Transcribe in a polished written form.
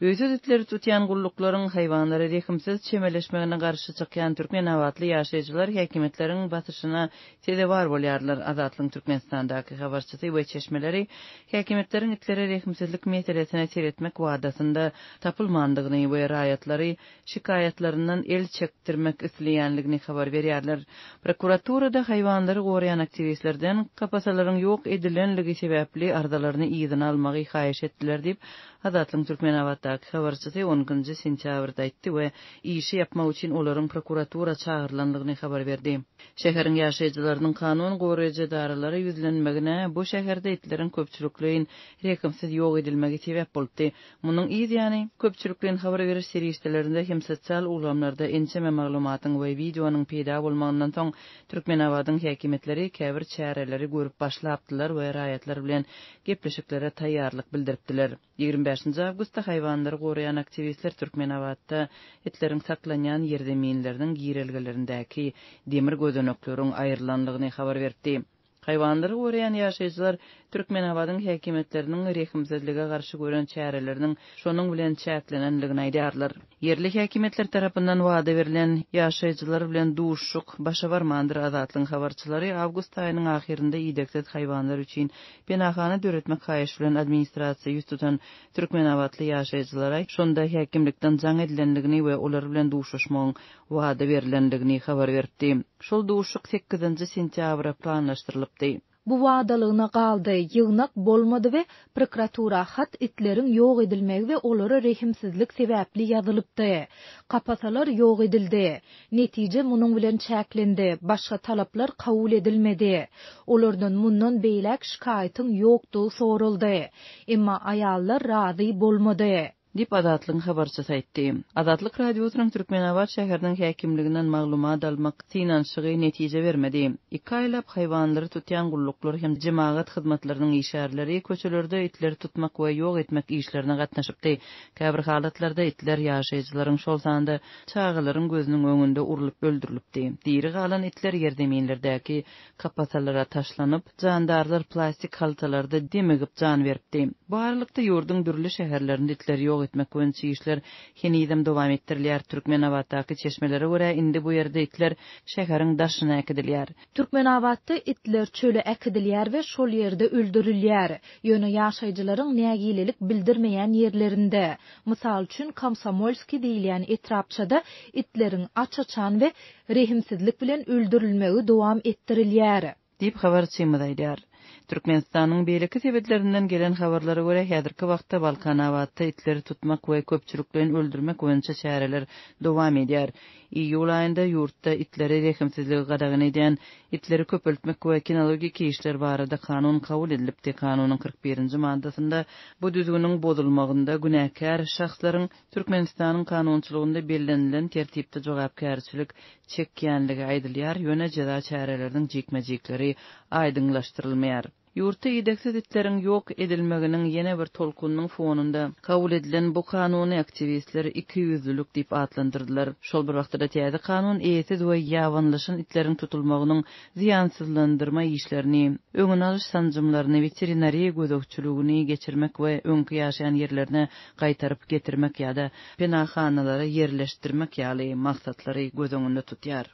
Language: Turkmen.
Öýsüz itleri tutýan gulluklaryň haýwanlara rehimsiz çemeleşmegine garşy çykýan türkmenabatly ýaşaýjylar häkimiýetleriň basyşyna sezewar bolýarlar. Azatlygyň Türkmenistandaky habarçysy we çeşmeleri häkimiýetleriň itlere rehimsizlik meselesine seretmek wadasynda tapylmandygyny we raýatlary şikaýatlaryndan el çekdirmek isleýänligini habar berýärler. Prokuraturada haýwanlary goraýan aktiwistlerden kapasalaryň ýok edilenligi sebäpli arzalaryny yzyna almagy haýyş etdiler diýip, Azatlygyň Türkmenabatdaky habarçysy on ikinji sentýabrda aýtdy we işi ýapmak üçin olaryň prokuratura çagyrylandygyny habar berdi. Şäheriň ýaşaýjylarynyň kanun goraýjy edaralara ýüzlenmegine bu şäherde itleriň köpçülikleýin rehimsiz ýok edilmegi sebäp bolupdy. Munuň yz ýany, köpçülikleýin habar beriş serişdelerinde hem sosial ulgamlarda ençeme maglumatyň we wideonyň peýda bolmagyndan soň, Türkmenabadyň häkimiýetleri käbir çäreleri görüp başlapdylar we raýatlar bilen gepleşiklere taýýarlyk bildiripdiler. 25-nji awgustda haýwanlary goraýan aktiwistler Türkmenabatda itleriň saklanýan ýerzeminleriniň girelgelerindäki demir gözenekleriň aýrylandygyny habar beripdi. Haýwanlary goraýan ýaşaýjylar Türkmenabadyň häkimiýetleriniň rehimsizlige garşy gören çäreleriniň şonuň bilen çäklenendigini aýdýarlar. Ýerli häkimiýetler tarapyndan wada berlen ýaşaýjylar bilen duşuşyk başa barmandyr. Azatlygyň habarçylary awgust aýynyň ahyrynda idegsiz haýwanlar üçin penahana döretmek haýyşy bilen administrasiýa ýüz tutan türkmenabatly ýaşaýjylara şonda häkimlikden jaň edilendigini we olar bilen duşuşmagyň wada berlendigini habar beripdi. Şol duşuşyk sekizinji sentýabra planlaşdyrylypdy. Bu wadalygyna galdy, ýygnak bolmady we prokuratura hat itleriň ýok edilmegi we olara rehimsizlik sebäpli ýazylypdy. Kapasalar ýok edildi. Netije munuň bilen çäklendi, başga talaplar kabul edilmedi. Olardan mundan beýläk şikaýatyň ýokdugy soraldy. Emma aýallar razy bolmady. Diýip, Azatlygyň habarçysy aýtdy. Azatlyk Radiosynyň Türkmenabat şäheriniň häkimliginden maglumat almak synanyşygy netije bermedi. Iki aýlap haýwanlary tutýan gulluklar hem jemagat hyzmatlarynyň işgärleri köçelerde itleri tutmak we ýok etmek işlerine gatnaşypdy. Käbir halatlarda itler ýaşaýjylaryň, şol sanda çagalaryň gözüniň öňünde urlup öldürilipdi. Diri galan itler ýerzeminlerdäki kapasalara taşlanyp, jandarlar plastik haltalarda demigip jan beripdi. Bu aralykda, ýurduň dürli şäherlerinde itleri ýok etmek boýunça işler henizem dowam etdirilýär. Türkmenabatdaky çeşmelere görä, indi bu ýerde itler şäheriň daşyna äkidilýär. Türkmenabatda itler çöle äkidilýär we şol ýerde öldürilýär. Ýöne ýaşaýjylaryň nägilelik bildirmeýän ýerlerinde. Mysal üçin, Komsomolskiý diýilýän etrapçada itleriň aç-açan we rehimsizlik bilen öldürilmegi dowam etdirilýär. Diýip, habarçymyz aýdýar. Türkmenistanyň beýleki sebitlerinden gelen habarlara görä, häzirki wagtda Balkanabatda itleri tutmak we köpçülikleýin öldürmek boýunça çäreler dowam edýär. Iýul aýynda ýurtda itleri rehimsizligi gadagan edýän Itleri köpeltmek we kinologik işler barada kanun kabul edilipdi. Kanunyň 41-nji maddasynda bu düzgüniň bozulmagynda günäkär şahslaryň Türkmenistanyň kanunçylygynda bellenilen tertipde jogapkärçilik çekýänligi aýdylýar, ýöne jeza çäreleriniň jikme-jikleri aýdyňlaşdyrylmaýar. Ýurtda idegsiz itleriň ýok edilmeginiň ýene bir tolkunynyň fonunda kabul edilen bu kanuny aktiwistler ikiýüzlülik diýip atlandyrdylar. Şol bir wagtda-da täze kanun eýesiz we ýabanylaşan itleriň tutulmagynyň zyýansyzlandyrma işlerini, öňüni alyş sanjymlaryny, weterinariýa gözegçiligini geçirmek we öňki ýaşaýan ýerlerine gaýtaryp getirmek ýa-da penahanalara ýerleşdirmek ýaly maksatlary göz öňünde tutýar.